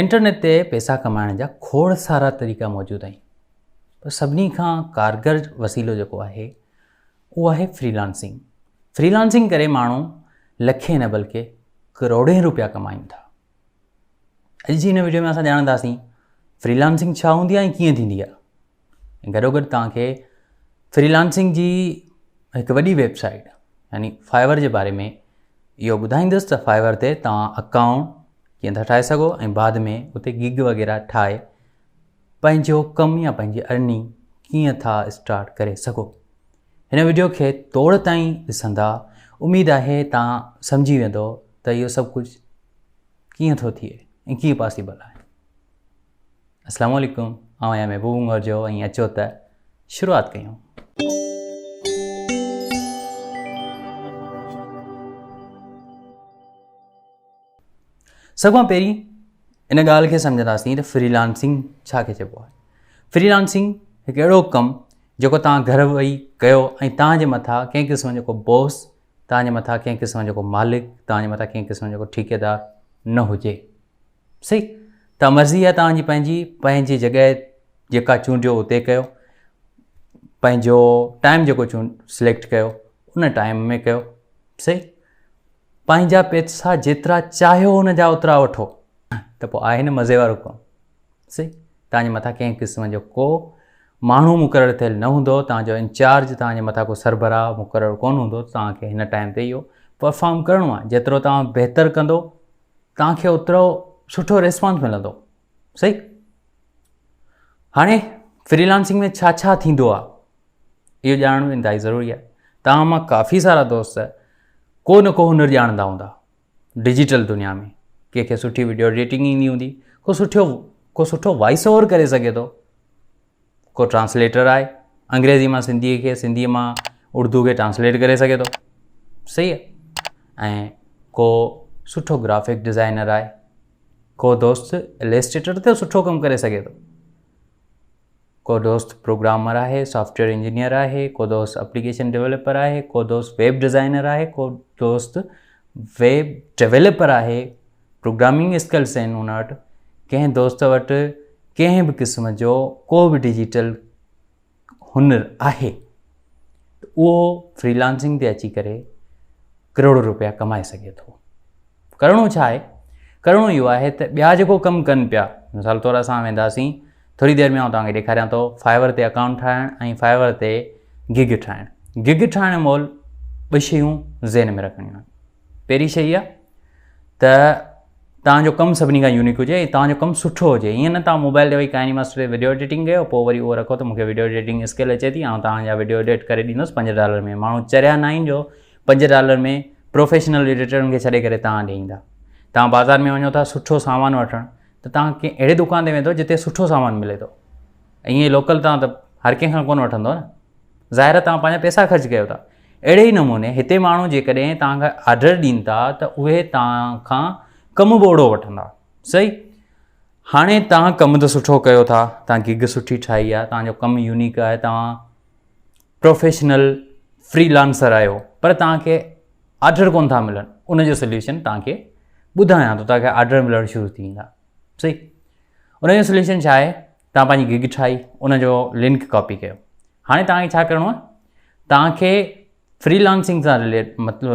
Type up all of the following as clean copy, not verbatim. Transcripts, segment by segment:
Internet تي پئسا ڪمائڻ جا کوڙ سارا طريقا موجود آهن پر سڀني کان ڪارگر وسيلو جيڪو آهي اهو آهي فري لانسنگ. فري لانسنگ ڪري ماڻهو لکين نه بلڪه ڪروڙين روپيا ڪمائين ٿا. اڄ جي هن ويڊيو ۾ اسان ڄاڻنداسين فري لانسنگ ڇا هوندي آهي ۽ ڪيئن ٿيندي آهي ۽ گڏوگڏ توهان کي فري لانسنگ جي هڪ وڏي ويب سائيٽ يعني فائيور جي باري ۾ اهو ٻڌائيندس ته فائيور تي توهان اڪائونٽ ڪيئن ٿا ٺاهي سگهو ۽ بعد ۾ اتي گگ وغيره ٺاهي پنهنجو ڪم يا پنهنجي ارننگ ڪيئن ٿا اسٽارٽ ڪري سگهو. هن وڊيو کي توڙ تائين ڏسندا اميد آهي توهان سمجهي ويندو ته اهو سڀ ڪجهه ڪيئن ٿو ٿئي ۽ ڪيئن پاسيبل آهي. اسلام عليڪم، آئون آهيان محبوب هنگورجو ۽ اچو ته شروعات ڪيون. سڀ کان پهرين ان ڳالهه کي سمجهنداسين ته فري لانسنگ ڇا کي چئبو آهي. فري لانسنگ هڪ اهڙو ڪم جيڪو توهان گهر ويهي ڪيو ۽ توهان جي مٿان ڪنهن قسم جو ڪو بوس، توهان جي مٿان ڪنهن قسم جو ڪو مالڪ، توهان جي مٿان ڪنهن قسم جو ڪو ٺيڪيدار نه هجي. صحيح ته مرضي آهي توهان جي پنهنجي پنهنجي جڳهه جيڪا چونڊيو اتي ڪيو، پنهنجو ٽائيم جيڪو چونڊ سليڪٽ ڪيو ان ٽائيم ۾ ڪيو. صحيح پنهنجا پئسا جيترا چاهيو ان جا اوترا وٺو ته پوء آهي نه مزي وارو ڪم. صحيح توهان جي مٿان ڪنهن قسم جو ڪو ماڻهو مقرر ٿيل نه هوندو، توهان جو انچارج توهان جي مٿان ڪو سربراهه مقرر ڪونه هوندو، توهان کي هن ٽائيم تي اهو پرفارم ڪرڻو آهي، جيترو توهان بهتر ڪندو توهان کي اوترو سٺو ريسپانس ملندو. صحيح هاڻي فري لانسنگ ۾ ڇا ڇا ٿيندو آهي اهو ڄاڻڻ به انتهائي ضروري آهي. توهان مان ڪافي سارا دوست ڪو نه ڪو هنر ڄاڻندا هوندا ڊجيٽل دنيا ۾، ڪنهن کي سٺي وڊيو ايڊيٽنگ ايندي هوندي، ڪو سٺو وائس اوور ڪري سگهي ٿو، ڪو ٽرانسليٽر آهي انگريزي مان سنڌي کي، سنڌي مان اردو کي ٽرانسليٽ ڪري سگهي ٿو. صحيح آهي. ۽ ڪو سٺو گرافڪ ڊزائنر آهي، ڪو دوست السٽريٽر تي سٺو ڪم ڪري سگهي ٿو، ڪو دوست پروگرامر آهي، سافٽويئر انجنيئر آهي، ڪو دوست اپليڪيشن ڊيولپر آهي، ڪو دوست ويب ڊزائنر آهي، ڪو دوست ويب ڊيولپر آهي، پروگرامنگ اسڪلس آهن ان وٽ، ڪنهن دوست وٽ ڪنهن به قسم جو ڪو به ڊجيٽل هنر آهي ته اهو فري لانسنگ تي اچي ڪري ڪروڙ روپيا ڪمائي سگهي ٿو. ڪرڻو ڇا آهي؟ ڪرڻو اهو آهي ته ٻيا جيڪو ڪم ڪن پيا، مثال طور اسان وينداسين ٿوري دير ۾ آئون توهان کي ڏيکاريان ٿو فائيور تي اڪائونٽ ٺاهڻ ۽ فائيور تي گگ ٺاهڻ. گگ ٺاهڻ مهل ٻه شيون ذهن ۾ رکڻيون آهن. پهرين شيء اها ته توهان جو ڪم سڀني کان يونيڪ هجي ۽ توهان جو ڪم سٺو هجي. ائين نه توهان موبائل تي ويهي ڪائني ماسٽر تي وڊيو ايڊيٽنگ ڪيو پوء وري اهو رکو ته مون کي وڊيو ايڊيٽنگ اسڪل اچي ٿي آئون توهان جا وڊيو ايڊيٽ ڪري ڏيندس پنج ڊالر ۾. ماڻهو چريا نه آهن جو پنج ڊالر ۾ پروفيشنل ايڊيٽرن کي ڇڏي ڪري توهان ڏي ايندا. توهان بازار ۾ وڃو ٿا سٺو سامان وٺڻ ته توهان ڪنهن اهڙي دڪان تي ويندو جتي سٺو سامان ملي ٿو. ائين لوڪل توهان ته هر ڪنهن کان ڪونه وٺندو نه. ظاهر آهي توهان پنهنجا پئسا خرچ ڪيو ٿا. اهڙي ئي نموني هتي ماڻهو جيڪڏهن توهان کان آرڊر ڏين ٿا ته اهي توهان کان ڪم به اوڙو وٺندا. صحيح هاڻي توهان ڪم ته سٺو ڪيو ٿا، توهان گگ سٺي ٺاهي آهي، توهان جو ڪم يونيڪ آهي، توهان پروفيشنل فري لانسر آهيو پر توهان کي آرڊر ڪونه ٿا ملن. ان جو سوليوشن توهان کي ٻڌايان ٿو، توهان کي آرڊر ملڻ شروع ٿي ويندا. صحيح ان جو سوليوشن ڇا آهي؟ توهان پنهنجي گگ ٺاهي ان جو لنڪ ڪاپي ڪيو. هاڻي توهان کي ڇا ڪرڻو آهي؟ توهان کي فري لانسنگ سان رليٽ مطلب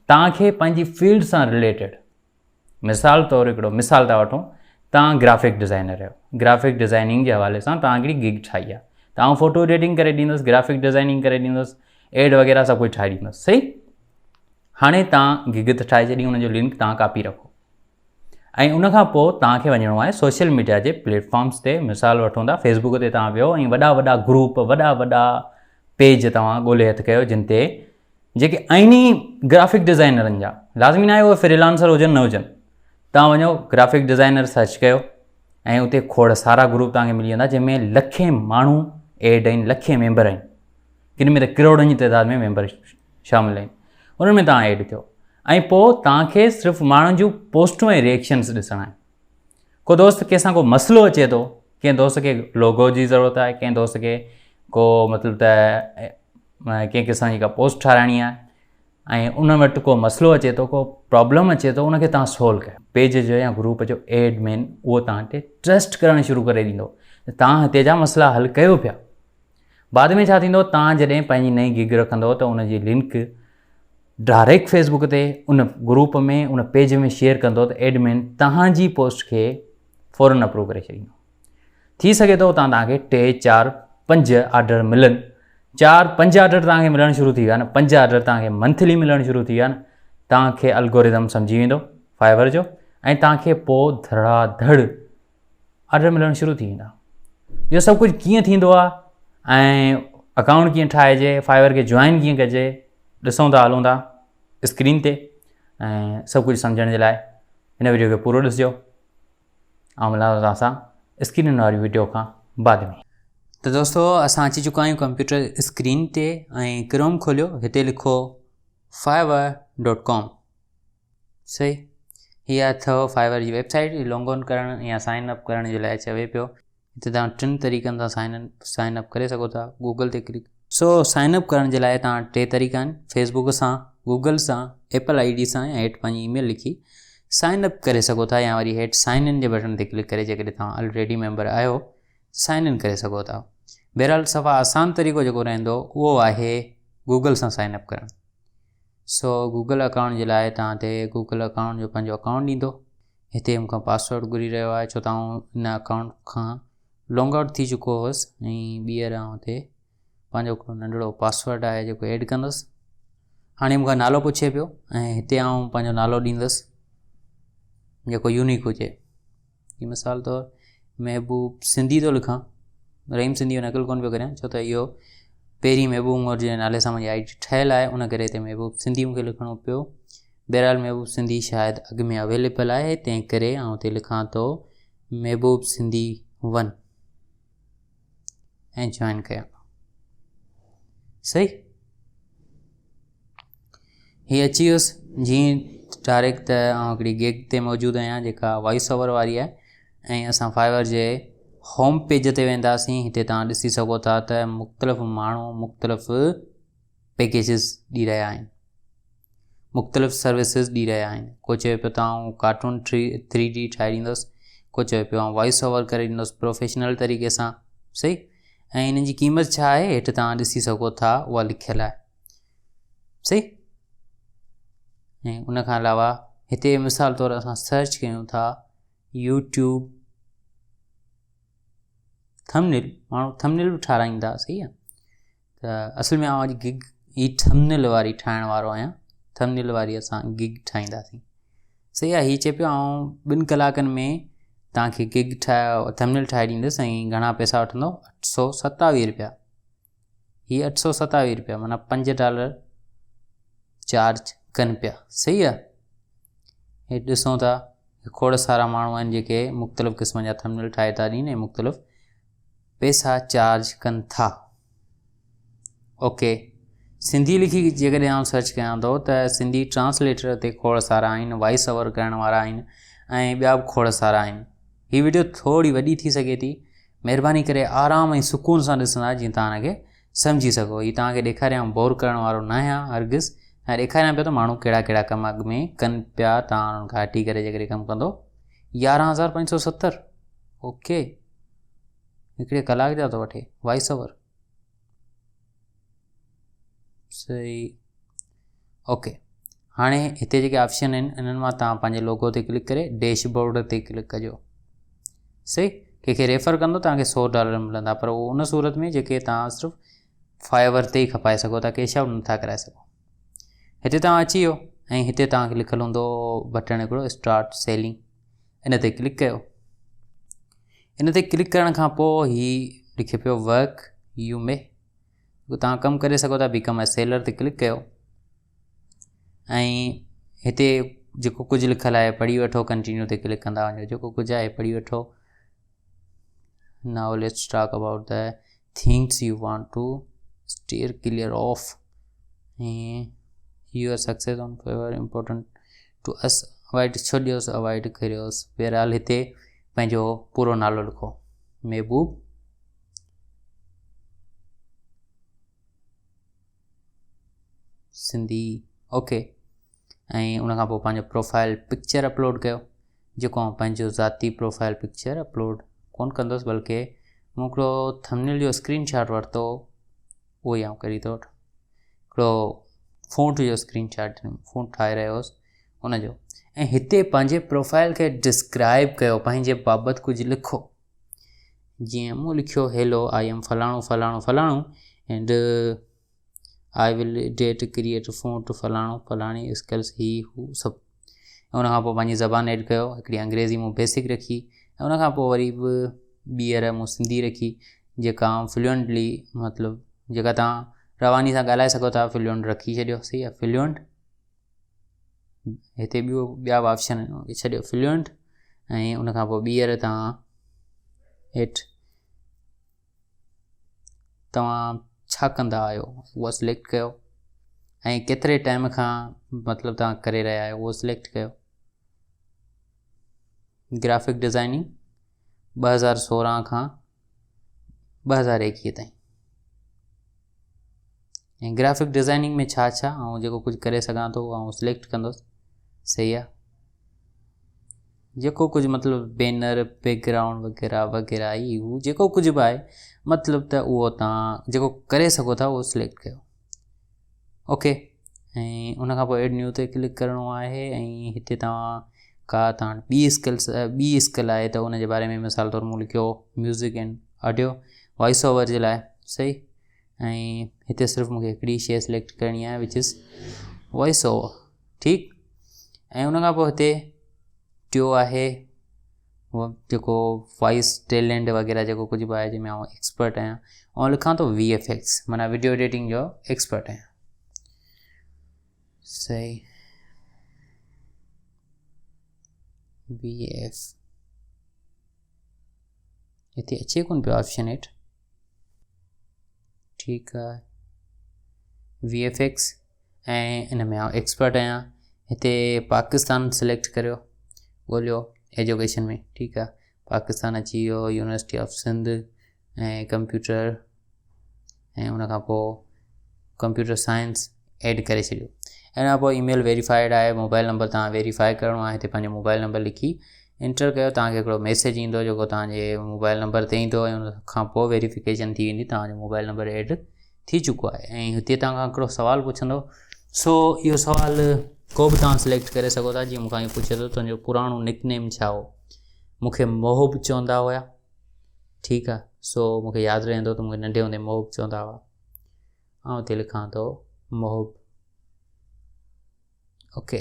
توهان کي پنهنجي فيلڊ سان رليٽيڊ مثال طور هڪڙو مثال ٿا وٺون، توهان گرافڪ ڊزائنر آهيو، گرافڪ ڊزائننگ جي حوالي سان توهان هڪڙي گگ ٺاهي آهي، ته آئون فوٽو ايڊيٽنگ ڪري ڏيندس، گرافڪ ڊزائننگ ڪري ڏيندس، ايڊ وغيره سڀ ڪجهه ٺاهي ڏيندس. صحيح هاڻي توهان گگ ته ٺاهي ڇڏي، ان جو لنڪ توهان ڪاپي رکو ۽ ان کان پوء توهان کي وڃڻو آهي سوشل ميڊيا جي پليٽفارمس تي. مثال وٺون ٿا فيسبوڪ تي توهان ويو ۽ وڏا وڏا گروپ، وڏا وڏا پيج توهان ڳولي هٿ ڪيو جن تي جيڪي آهن ئي گرافڪ ڊزائنرن جا، لازمي ناهي اهي فريلانسر هجن نه هجن، توهان وڃو گرافڪ ڊزائنر سرچ ڪيو ۽ اتي کوڙ سارا گروپ توهان کي ملي ويندا جنهن ۾ لکين ماڻهو ايڊ آهن، لکين ميمبر آهن، ڪن ۾ ته ڪروڙن جي تعداد ۾ ميمبر شامل آهن، انهن ۾ توهان ايڊ ٿيو ۽ پوء توهان کي صرف ماڻهن جون پوسٽون ۽ ريئڪشنس ڏسڻا آهن. ڪو دوست ڪنهن سان ڪو مسئلو اچي ٿو، ڪنهن دوست کي لوگو جي ضرورت آهي، ڪنهن دوست کي ڪو مطلب ته ڪنهن قسم جي ڪا پوسٽ ٺاراهڻي آهي ۽ ان وٽ ڪو مسئلو اچي ٿو ڪو پرابلم اچي ٿو ان کي توهان سولو ڪيو پيج جو يا گروپ جو ايڊ مين اهو توهان تي ٽرسٽ ڪرڻ شروع ڪري ڏيندو ته توهان هتي جا مسئلا حل ڪيو پيا بعد ۾ ڇا ٿيندو توهان جڏهن پنهنجي نئين گگ رکندو ته ان جي لنڪ ڊائريڪٽ فيسبوڪ تي ان گروپ ۾ ان پيج ۾ شيئر ڪندو ته ايڊ مين توهان جي پوسٽ کي فورن اپروو ڪري ڇڏيندو ٿي سگهي ٿو اتان توهان کي ٽي چار پنج آرڊر ملن چار پنج آرڊر توهان کي ملڻ شروع ٿي ويا نه پنج آرڊر توهان کي منٿلي ملڻ شروع ٿي ويا نه توهان کي الگورزم سمجهي ويندو فائبر جو ۽ توهان کي پوء ڌڙا ڌڙ آرڊر ملڻ شروع ٿي ويندا اهو سڀ ڪجهه ڪيئن ٿيندو آهي ۽ اڪائونٽ ڪيئن ٺاهجي فائبر کي جوائن ڪيئن ڪجي ڏسون ٿا هلون ٿا اسڪرين تي ۽ سڀ ڪجهه سمجهڻ جي لاء هن ويڊيو کي پورو ڏسجو آئون ملان ٿو توهان سان اسڪرين واري وڊيو کان بعد ۾. ته دوستو اسان اچي چڪا آهيون ڪمپيوٽر اسڪرين تي ۽ ڪروم کوليو هتي لکو فائيور ڊاٽ ڪام صحيح هي اٿو فائيور جي ويب سائيٽ لاگ آن ڪرڻ يا سائن اپ ڪرڻ جي لاء چوي پيو هتي توهان ٽن طريقن سان سائن سائن اپ ڪري سگهو ٿا گوگل تي ڪلڪ سو سائن اپ ڪرڻ جي لاء توهان ٽي طريقا آهن فيسبوڪ سان گوگل سان ايپل I D سان يا هيٺ پنهنجي اي ميل لکي سائن اپ ڪري سگهو ٿا يا وري هيٺ سائن ان جي بٽڻ تي ڪلڪ ڪري جيڪڏهن توهان الريڊي ميمبر آهيو سائن ان ڪري سگهو ٿا بهرحال صفا آسان طريقو جيڪو رهندو اهو آهي گوگل سان سائن اپ ڪرڻ سو گوگل اڪائونٽ جي لاء توهان تي گوگل اڪائونٽ جو پنهنجو اڪائونٽ ڏيندو هتي مون کان پاسورڊ گهري رهيو آهي ڇو ته آئون ان اڪائونٽ کان لانگ آئوٽ ٿي چڪو هوس ۽ ٻيهر آئون هتي پنهنجو هڪڙو ننڍڙو پاسورڊ آهي جيڪو ايڊ ڪندس هاڻي مون کان نالو پڇي پيو ۽ هتي آئون پنهنجو نالو ڏيندس جيڪو يونيڪ هجي جي مثال طور محبوب سنڌي ٿو لکان رحيم سنڌي جو نقل ڪونه پيو ڪريان ڇو ته اهو پهرين محبوب مور جي نالي سان منهنجي I D ٺهيل آهي ان ڪري هتي محبوب سنڌي مونکي لکڻو پيو بهرحال محبوب سنڌي شايد اڳ ۾ اويليبل آهي تنهن ڪري آئون هتي لکان ٿو محبوب سنڌي ون ۽ جوائن ڪيان صحيح هي اچي ويس جيئن ڊائريڪٽ ته آئون هڪڙي گيگ تي موجود آهيان جيڪا وائس اوور واري آهي ۽ اسان فائبر جي هوم پيج تي وينداسين هتي تان ڏسي سگهو ٿا ته مختلف ماڻهو مختلف پيڪيجز ڏي رهيا آهن مختلف سروسز ڏي رهيا آهن ڪو چوي پيو ته آئون ڪارٽون ٿري ٿري ڊي ٺاهي ڏيندس ڪو چوي پيو آئون وائس اوور ڪري ڏيندس پروفيشنل طريقي سان صحيح ۽ انهن جي قيمت ڇا آهي هيٺ توهان ڏسي سگهو ٿا اها لکيل آهي صحيح ۽ ان کان علاوه هتي مثال طور اسان سرچ ڪيون ٿا يوٽيوب ٿمنيل ماڻهو ٿمنيل به ٺاراهيندا صحيح آهي ته اصل ۾ آئون اڄ گگ هي ٿمنيل واري ٺاهڻ وارو آهيان ٿمنيل واري اسان گگ ٺاهينداسين صحيح آهي هي چئي پيو آئون ٻن ڪلاڪن ۾ توهان کي گگ ٺاهي ٿمنيل ٺاهي ڏيندس ۽ گهڻا پئسا وٺندو 827 روپيا هي 827 روپيا معنيٰ 5 ڊالر چارج ڪن پيا صحيح آهي هي ڏسون ٿا کوڙ سارا ماڻهو آهن جيڪي مختلف قسم جا ٿمنيل ٺاهي ٿا ڏين ۽ مختلف پئسا چارج ڪن ٿا اوڪي سنڌي لکي جيڪڏهن آئون سرچ ڪيان ٿو ته سنڌي ٽرانسليٽر تي کوڙ سارا آهن وائس اوور ڪرڻ وارا آهن ۽ ٻيا به کوڙ سارا آهن هي ويڊيو ٿوري وڏي ٿي سگهي ٿي مهرباني ڪري آرام ۽ سڪون سان ڏسندا جيئن توهان هن کي سمجهي سگهو هي توهان کي ڏيکاريان بور ڪرڻ وارو نه آهيان هرگز ۽ ڏيکاريان پيو ته ماڻهو ڪهڙا ڪهڙا ڪم اڳ ۾ ڪن پيا توهان انهن کان هٽي ڪري جيڪڏهن ڪم ڪندو 11570 اوڪي هڪڙي ڪلاڪ جا ٿو وٺي وائس اوور صحيح اوڪي هاڻي هتي جيڪي آپشن آهن انهن مان توهان پنهنجي لوگو تي ڪلڪ ڪري ڊيش بورڊ تي ڪلڪ ڪجو صحيح ڪنهن کي ريفر ڪندو توهان کي سو ڊالر ملندا پر اهو ان صورت ۾ جيڪي توهان صرف فائيور تي ئي کپائي سگهو ٿا ڪيش آؤٽ نٿا ڪرائي سگهو هتي توهان اچي ويو ۽ هتي توهان کي لکيل هوندو بٽڻ هڪڙو اسٽارٽ سيلنگ ان تي ڪلڪ ڪيو ان تي ڪلڪ ڪرڻ کان پوء هي لکي پيو ورڪ يو مي توهان ڪم ڪري سگهو ٿا بيڪم اي سيلر تي ڪلڪ ڪيو ۽ هتي جيڪو ڪجهه لکيل آهي پڙهي وٺو ڪنٽينيو تي ڪلڪ ڪندا وڃو جيڪو ڪجهه آهي پڙهي وٺو now let's talk about the things you want to steer clear of ۽ your success on Fiverr important to us avoid ڇڏيوس اوائڊ ڪريوس بهرحال هتي پنهنجو پورو نالو لکو محبوب سنڌي اوڪي ۽ ان کان پوء پنهنجو پروفائل پڪچر اپلوڊ ڪيو جيڪو آئون پنهنجو ذاتي پروفائل پڪچر اپلوڊ ڪون ڪندس بلڪه مون هڪڙو ٿمنيل جو اسڪرين شاٽ ورتو اهو ئي آئون ڪري ٿو وٺان هڪڙو فونٽ جو اسڪرين شاٽ فونٽ ٺاهي رهيو هوس ان جو ۽ هتي پنهنجي پروفائل کي ڊسڪرائب ڪيو پنهنجي بابت ڪجهه لکو جيئن مون لکيو هيلو I am فلاڻو فلاڻو فلاڻو and I will date create font فلاڻو فلاڻي اسڪلس هي هو سڀ ان کان پوء پنهنجي زبان ايڊ ڪيو هڪڙي انگريزي مون بيسڪ رکي ۽ ان کان پوء وري به ٻيهر مون سنڌي رکي جيڪا فلوئنٽلي مطلب جيڪا تان رواني سان ڳالهائي سگهو ٿا فلوئنٽ رکي ڇڏيو صحيح آهي فلوئنٽ هتي ٻيو ٻيا به آپشن آهن ان کي ڇڏيو فلوئنٽ ۽ ان کان پوء ٻيهر تان هيٺ توهان ڇا ڪندا آهيو اها سليڪٽ ڪيو ۽ ڪيتري ٽائيم کان مطلب توهان ڪري رهيا آهيو اهو سليڪٽ ڪيو گرافڪ ڊزائننگ 2016 کان 2021 تائين ۽ گرافڪ ڊزائننگ ۾ ڇا ڇا آئون جيڪو ڪجهه ڪري سگهان ٿو آئون سليڪٽ ڪندس صحيح آهي جيڪو ڪجهه مطلب بينر بيڪ گرائونڊ وغيره وغيره هي هو جيڪو ڪجهه به آهي مطلب ته اهو تان جيڪو ڪري سگهو ٿا اهو سليڪٽ ڪيو اوڪي ۽ ان کان پوء ايڊ نيو تي ڪلڪ ڪرڻو آهي ۽ هتي توهان ڪا توهان ٻي اسڪلس ٻي اسڪل آهي ته ان جي باري ۾ مثال طور مون لکيو music and audio voice over جي لاء صحيح ۽ هتي صرف مونکي هڪڙي شي سليڪٽ ڪرڻي آهي وچ از وائس اوور ٺيڪ ۽ ان کان پوء هتي ٽيو آهي جيڪو وائس ٽيلنٽ وغيره جيڪو ڪجهه به آهي جنهن ۾ آئون ايڪسپرٽ آهيان آئون لکان ٿو وي ايف ايڪس معنيٰ وڊيو ايڊيٽنگ جو ايڪسپرٽ آهيان صحيح وي ايف هتي اچي ڪون پيو آپشن هيٺ ٺيڪ آهي وي ايف ايڪس ۽ ان ۾ آئون ايڪسپرٽ آهيان هتي پاڪستان سليڪٽ ڪريو ڳوليو ايجوڪيشن ۾ ٺيڪ آهي پاڪستان اچي ويو يونيورسٽي آف سنڌ ۽ ڪمپيوٽر ۽ ان کان پوء ڪمپيوٽر سائنس ايڊ ڪري ڇڏيو ان کان پوء اي ميل ويريفائيڊ آهي موبائل نمبر تان ويريفائي ڪرڻو آهي هتي پنهنجو موبائل نمبر لکي انٽر ڪيو توهان کي هڪڙو ميسيج ايندو جيڪو توهان جي موبائل نمبر تي ايندو ۽ ان کان پوء ويريفڪيشن ٿي ويندي توهان جو موبائل نمبر ايڊ ٿي چڪو آهي ۽ هتي توهان کان هڪڙو سوال پڇندو سو اهو سوال ڪو به توهان سليڪٽ ڪري سگهو ٿا جيئن مون کان اهو پڇي ٿو تنهنجو پراڻو نڪ نيم ڇا هو مون کي محب چوندا هيا ٺيڪ آهي سو مون کي ياد رهندو ته مون کي ننڍي هوندي محب چوندا هئا آئون هتي لکان ٿو محب اوڪي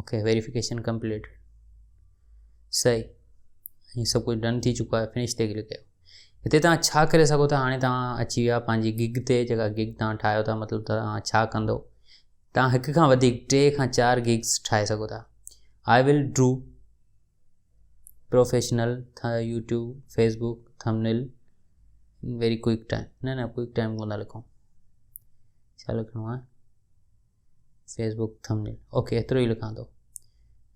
اوڪي ويريفڪيشن ڪمپليٽ صحيح هي سڀ ڪجهه ڊن ٿي چڪو آهي فنش تي ڪلڪ ڪيو هتي توهان ڇا ڪري سگهو ٿا هاڻي توهان اچي ويا پنهنجي گگ تي جيڪا گگ توهان ٺاهيو ٿا مطلب توهان ڇا ڪندو توهان هڪ کان وڌيڪ ٽي کان چار گگس ٺاهي سگهو ٿا I will do professional YouTube Facebook thumbnail very quick time نه نه ڪوئڪ ٽائم ڪونه ٿا لکون ڇا لکڻو آهي فيسبوڪ ٿمنيل اوڪي ايترو ئي لکان ٿو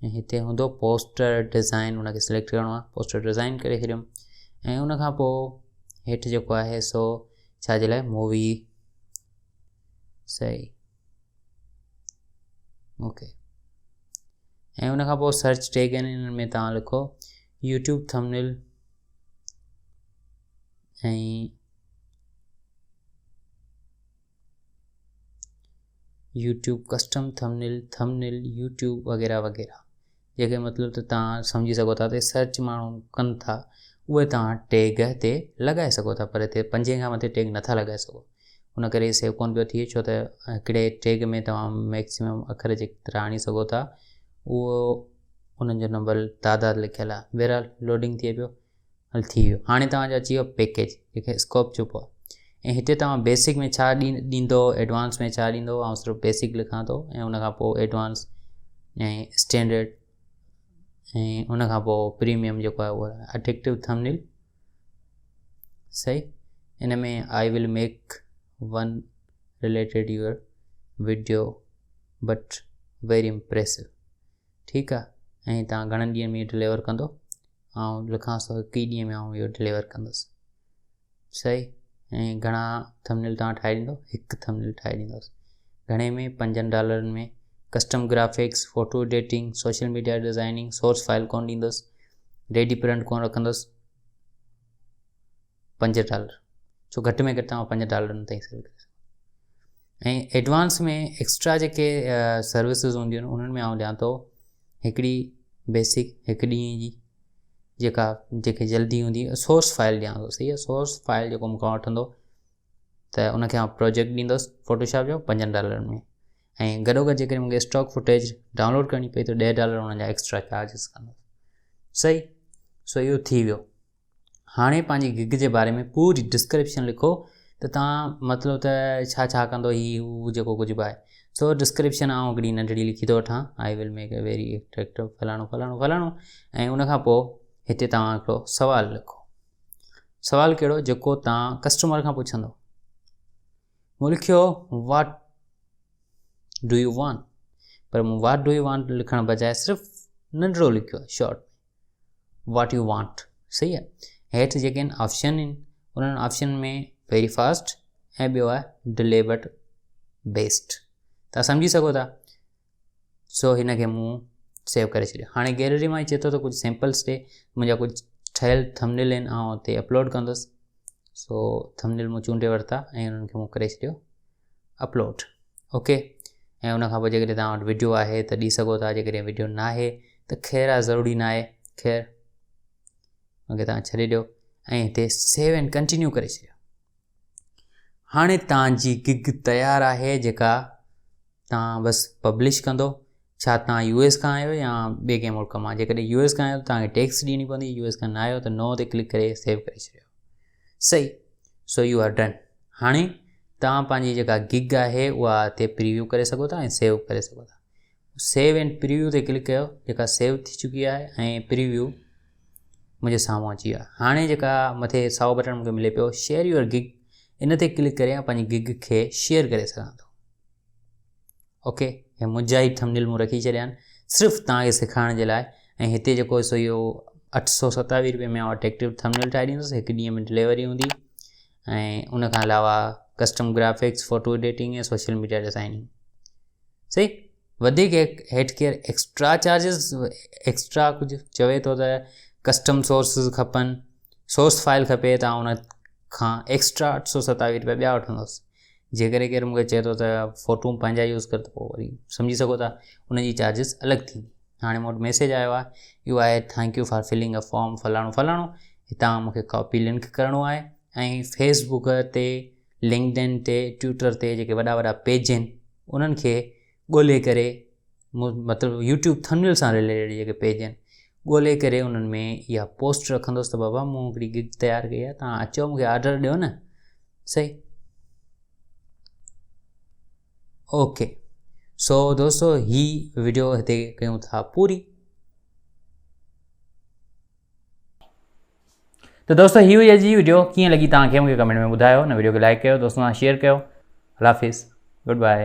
۽ هتي هوندو پوسٽر ڊزائن ان کي سليڪٽ ڪرڻو آهي پوسٽر ڊزائن ڪري ڇڏيم ۽ ان کان پوء هيٺ جيڪو آهي سو ڇا جي لاء مووي صحيح اوڪي ۽ ان کان پوء سرچ ٽيگ آهن انهن ۾ توهان لکو YouTube thumbnail ۽ YouTube custom thumbnail, thumbnail YouTube وغيره وغيره جيڪي مطلب ته توهان سمجهي سگهو ٿا ته سرچ ماڻهو ڪن ٿا اهي توهان ٽيگ هتي لڳائي سگهو ٿا پر هتي پنجين کان مٿي ٽيگ نٿا لڳائي سگهو ان ڪري سيو ڪون پيو ٿئي ڇو ته هڪڙي ٽيگ ۾ توهان ميڪسيمم اکر جيترا آڻي سگهو ٿا اهو انهن جو نمبر تعداد لکيل آهي بهرحال لوڊنگ ٿئي پيو هل ٿي ويو هاڻي توهان جو اچي ويو پيڪيج جنهن کي اسڪوپ چئبو آهي ۽ هتي توهان بيسڪ ۾ ڇا ڏيندو ايڊوانس ۾ ڇا ڏيندو آئون صرف بيسڪ لکان ٿو ۽ ان کان پوء ايڊوانس ۽ اسٽينڊرڊ ۽ ان کان پوء پريميم جيڪو آهي اهو اٽريڪٽو ٿمنيل صحيح ان ۾ I will make one related your video but very impressive ٺيڪ آهي ۽ توهان گهڻن ڏينهن ۾ ڊليور ڪندو آئون لکانس ٿو هڪ ئي ڏينهن ۾ آئون اهو ڊليور ڪندس. صحيح ۽ گهڻا ٿمنيل توهان ٺاهي ڏيندو هڪ ٿمنيل ٺاهي ڏيندوس گهڻي ۾ پنجن ڊالرن ۾ custom graphics photo editing social media designing source file ڪون ڏيندس ريڊي پرنٽ ڪون رکندس پنج ڊالر ڇو گهٽ ۾ گهٽ توهان پنج ڊالرن تائين سيل ڪري سگهو ۽ ايڊوانس ۾ ايڪسٽرا جيڪي سروسز هونديون آهن انهن ۾ آئون ڏيان ٿو هڪڙي بيسڪ هڪ ڏينهن جي جيڪا جيڪي جلدي هوندي سورس فائل ڏيان ٿو صحيح آهي سورس فائل جيڪو مون کان وٺندو ته ان کي آئون پروجيڪٽ ڏيندس فوٽوشاپ جو پنجن ڊالرن ۾ ۽ گڏو گڏ جيڪڏهن مونکي اسٽاڪ فوٽيج ڊائونلوڊ ڪرڻي پئي ته 10 ڊالر انهن جا ايڪسٽرا چارجز ڪندس صحيح سو اهو ٿي ويو هاڻي پنهنجي گگ جي باري ۾ پوري ڊسڪرپشن لکو ته توهان مطلب ته ڇا ڇا ڪندو هي هو جيڪو ڪجهه به آهي سو ڊسڪرپشن آئون هڪڙي ننڍڙي لکي ٿو وٺان I will make a very attractive فلاڻو فلاڻو فلاڻو ۽ ان کان پوء هتي توهان هڪڙو سوال لکو سوال ڪهڙو جيڪو توهان ڪسٽمر کان پڇندو مون لکيو what do you want پر مون what do you want لکڻ بجاء صرف ننڍڙو لکيو آهي شارٽ what you want صحيح آهي هيٺ جيڪي آهن آپشن آهن انهن آپشن ۾ ويري فاسٽ ۽ ٻيو آهي ڊلي بٽ بيسٽ تان سمجهي سگهو ٿا سو هن کي مون سيو ڪري ڇڏيو هاڻي گيلري مان چئي ٿو ته ڪجهه سيمپلس ڏي منهنجا ڪجهه ٺهيل ٿمنيل آهن آئون اتي اپلوڊ ڪندس سو ٿمنيل مون چونڊي ورتا ۽ انهن کي مون ڪري ڇڏيو اپلوڊ اوڪي ۽ ان کان پوء جيڪڏهن توهان وٽ وڊيو آهي ته ڏئي سگهو ٿا جيڪڏهن وڊيو نه آهي ته خير آهي ضروري نه آهي خير ان کي توهان ڇڏي ڏيو ۽ هتي سيو اينڊ ڪنٽينيو ڪري ڇڏيو هاڻي توهان جي گگ تيار آهي جيڪا توهان بس پبلش ڪندو ڇا توهان يو ايس کان آهيو يا ٻئي ڪنهن ملڪ مان جيڪڏهن يو ايس کان آهيو ته توهان کي ٽيڪس ڏيڻي پوندي يو ايس کان نه آهيو ته نو تي ڪلڪ ڪري سيو ڪري ڇڏيو صحيح سو you are done هاڻي توهان پنهنجي جيڪا گگ آهي اها هتي پريويو ڪري سگهو ٿا ۽ سيو ڪري سگهو ٿا سيو اينڊ پريويو تي ڪلڪ ڪيو جيڪا سيو ٿي چڪي آهي ۽ پريويو منهنجي سامهون اچي ويو هاڻي جيڪا مٿي سائو بٽڻ مونکي ملي پيو شيئر your gig ان تي ڪلڪ ڪري پنهنجي گگ کي شيئر ڪري سگهان ٿو اوڪي هي منهنجا ئي ٿمنيل مون رکي ڇڏيا آهن صرف توهان کي سيکارڻ جي لاء ۽ هتي جيڪو سو اهو 827 روپيه ۾ آئون اٽريڪٽو ٿمنيل ٺاهي ڏيندس هڪ ڏينهن ۾ ڊليوري هوندي ۽ ان کان علاوه custom graphics photo editing ۽ social media designing صحيح وڌيڪ هيٺ ڪير ايڪسٽرا چارجز ايڪسٽرا ڪجهه چوي ٿو ته ڪسٽم سورسز کپن سورس فائل کپي ته آئون ان کان ايڪسٽرا 827 روپيا ٻيا وٺندس جيڪڏهن ڪير مونکي چئي ٿو ته فوٽو پنهنجا يوز ڪر ته پوء وري سمجهي سگهو ٿا ان جي چارجز الڳ ٿيندي هاڻي مون وٽ ميسيج آيو آهي اهو آهي thank you for filling a form فلاڻو فلاڻو هتان مونکي ڪاپي لنڪ ڪرڻو آهي ۽ فيسبوڪ تي لنڪڊ ان تي ٽوئٽر تي جيڪي وڏا وڏا پيج آهن انهن کي ڳولي ڪري مطلب يوٽيوب ٿمنيل سان رليٽيڊ جيڪي پيج آهن ڳولي ڪري انهن ۾ اها پوسٽ رکندس ته بابا مون هڪڙي گگ تيار ڪئي آهي توهان اچو مونکي آرڊر ڏيو نه صحيح اوڪي سو دوستو هي ويڊيو هتي ڪيون ٿا پوري ته دوستو هي هئي اڄ جي ويڊيو ڪيئن لڳي توهان کي مونکي ڪمينٽ ۾ ٻڌايو ان ويڊيو کي لائڪ ڪيو دوستن سان شيئر ڪيو الله حافظ گڊ باء.